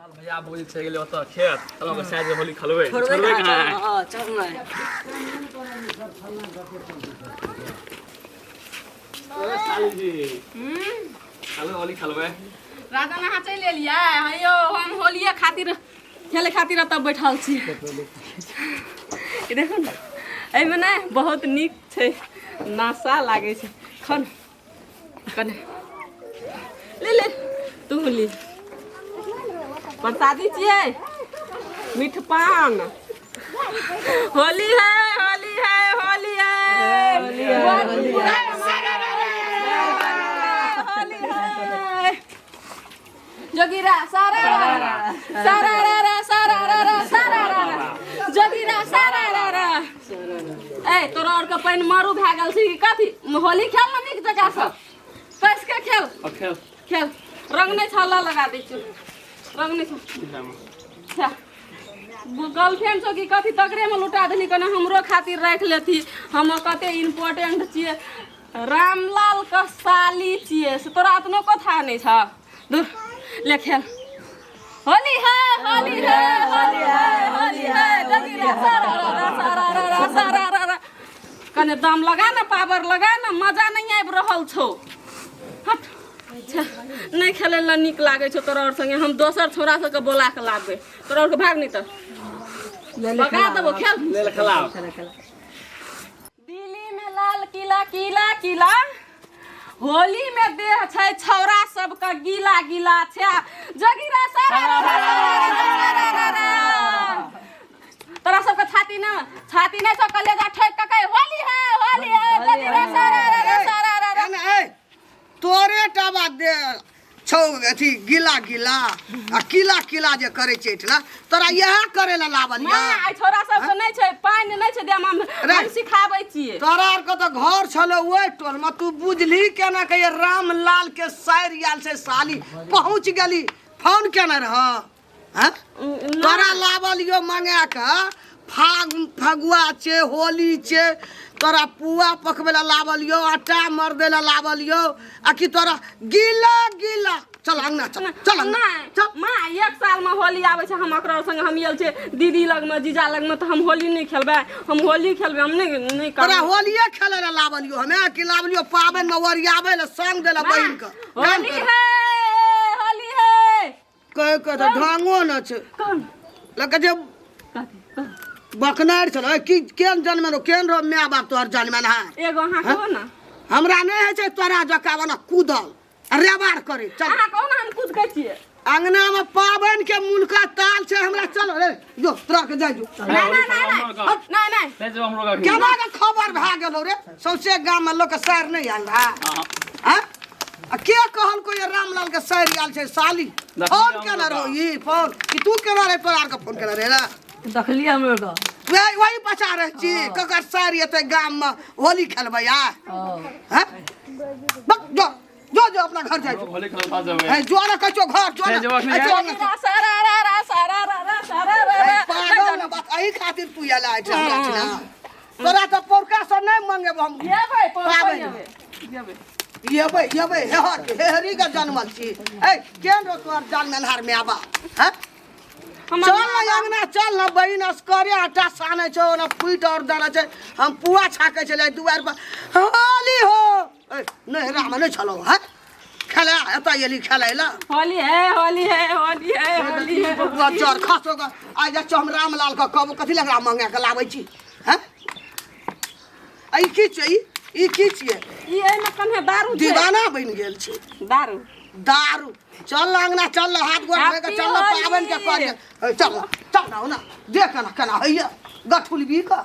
भैया बोल छै गेलै ओतऽ खेत तब ओकर साइड होली खेलबै। छोड़बै छोड़बै कहाँ? कहाँ? हँ, चल ने। ओ साली जी, चलू होली खेलबै। राजन, अहाँ चलि एलियै? हयौ, हम होलिये खातिर खेले खातिर एतऽ बैठल छी। ई देखू ने, एहिमे ने बहुत नीक छै, नशा लागै छै। खन कने ले ले, तू ली, प्रसादी छियै, मीठ पान। होली है, होली है, होली है, होली है, होली है। जोगिरा सारा सारा रा सारा रा सारा रा, जोगिरा सारा रा। ए, तोरा और के पानि मारू भए गेल छै कि कथी? होली खेल ने नीक जकाँ सब पैस के खेल। और खेल। खेल। रंग नहि छाला लगा दै छियौ, रंग नहि छौ। गर्लफ्रेंड छौ कि कथी? तकरे में लुटा देली। कने हमरो खातिर राखि लेती, हम कते इम्पोर्टेंट छियै। रामलाल के साली छियै से तोरा एतनो कथा नहि छ। दूर ले, खेल। होली है, होली है, होली है, होली है। जगीरा सारा रा सारा रा सारा रा रा। कने दम लगा ने, पावर लगा ने, मजा नहीं आबि रहल छौ। हट छे, नहि खेलै लए नीक लागै छौ तोरा आओर संगे। हम दोसर छोरा सबके बोला के लाबबै। तोरा आओरके भाग, नहि तऽ भगा देबो। खेल। ले ले, खेलाओ। दिल्ली में लाल किला किला किला, होली में देह छै छौरा सबके गीला गीला छै। जगीरा सारा रा रा रा रा रा रा। तोरा सबके छाती न, छाती नहि छौ? कलेजा ठोकि के कह, होली है, होली है, जगीरा सारा रा रा सारा रा रा। एना ए तोरे टा बात दे छौ अथी गीला गीला आ किला किला जे करे छै एहिठिना, तोरा इएह करे ला लावल माँ, यऽ। आइ छोरा सबके नहि छै, पानि नहि छै देहमे, रे। हम सिखाबै छियै। तोरा आरके तऽ घर छलो ओहि टोलमे, तू बुझली केना के ये रामलाल के सारि आयल छै? साली पहुँच गेली, फोन केने रह? हैं? तोरा लावल यो मंगा के, फाग फगुआ छै, होली छै, तोरा पुआ पकबै ला लावल यो, आटा मरदै ला लावल यो, आ कि तोरा गीला गीला? चल अंगना, चल चल अंगना। नहि। चल। माँ, एक साल में होली आबै छै। हम ओकरा संग हम आयल छै दीदी लगमे, जीजा लगमे, तऽ हम होली नहि खेलबै? हम होली खेलबै, हम नहि नहि तोरा करबै। होलिये खेले ला लावल यो हमे कि लावल यो पाबनि में ओरियाबै ला, संग दै ला बहिन के? होली है, होली है। कह कह तऽ ढंगो न छै। कौन? लगे जे कथी कौन? बकनार छल की केन जनमे रहो, केन रहो my बाप तोहर जनमे है? एगो अहाँ कहू ने। हमरा नहि होइ छै तोरा जकाँ वाला कूदल आ रेबार करे। चल। अहाँ कहू ने, हम कुदकै छियै। अंगना में पाबनि के मुनका ताल छै हमरा। चल रे, जो तोरा के जाय जो। नहि नहि नहि नहि नहि नहि। ले जाओ हमरो गाड़ी। केना के खबर भए गेलो रे? सौंसे गाम में लोक के सैर नहि आयल रहे? हाँ। आँ? आ के कहलको ये रामलाल के सैर आयल छै? साली फोन केने रहो ई फोन कि तू केने रहे? तोरा आरके फोन केने रहे रे? देखलियै हम लोग। वही वही पचा रहे छी, ककर सैर एतै गाम में होली खेलबै आ? हैं? बक, जो जो जो, अपना घर जाय जो। होली खेलबा जेबै। है, जो ना कहै छौ घर जो हे, ना। जेबक नहि। है, जो ना। सारा रा रा सारा रा रा सारा रा है, रा। पागल ना बात एहि खातिर तू आयल आइ हमरा छिना। तोरा तऽ पौरका से नहि मंगेबो हम। जेबै। पाबनि। जेबै, जेबै। येबै येबै। हेहर हेहरी के जनमल छी। ए, केहन रहो तोहर जनमेलहार my बाप? हैं? हमर चल ना अंगना, चल ना। बहिन असकरे आटा सानै छौ ना, फुटि और दाना छै, हम पुआ छाकै छलै दुआरि पर। होली हो। ए, नैहरामे नहि छलौ हैं खेला, एतऽ एली खेलै लए। होली है, होली है, होली है, होली है। बबुआ चर खसो के आइ जाइ छौ। हम रामलाल के कहबो, कथी लए एकरा मंगा के लाबै छी? हैं, आ ई की छियै? ई की छियै? ई एहिमे कन्हे दारू छै। दीवाना बनि गेल छै। दारू। दारू। चल ना अंगना, चल ना, हाथ गोड़ धोए के Happy चल ना। होली। पाबनि के करिए। चल ना, चल ना, ओना देख केना केना होइए गठुलबी के।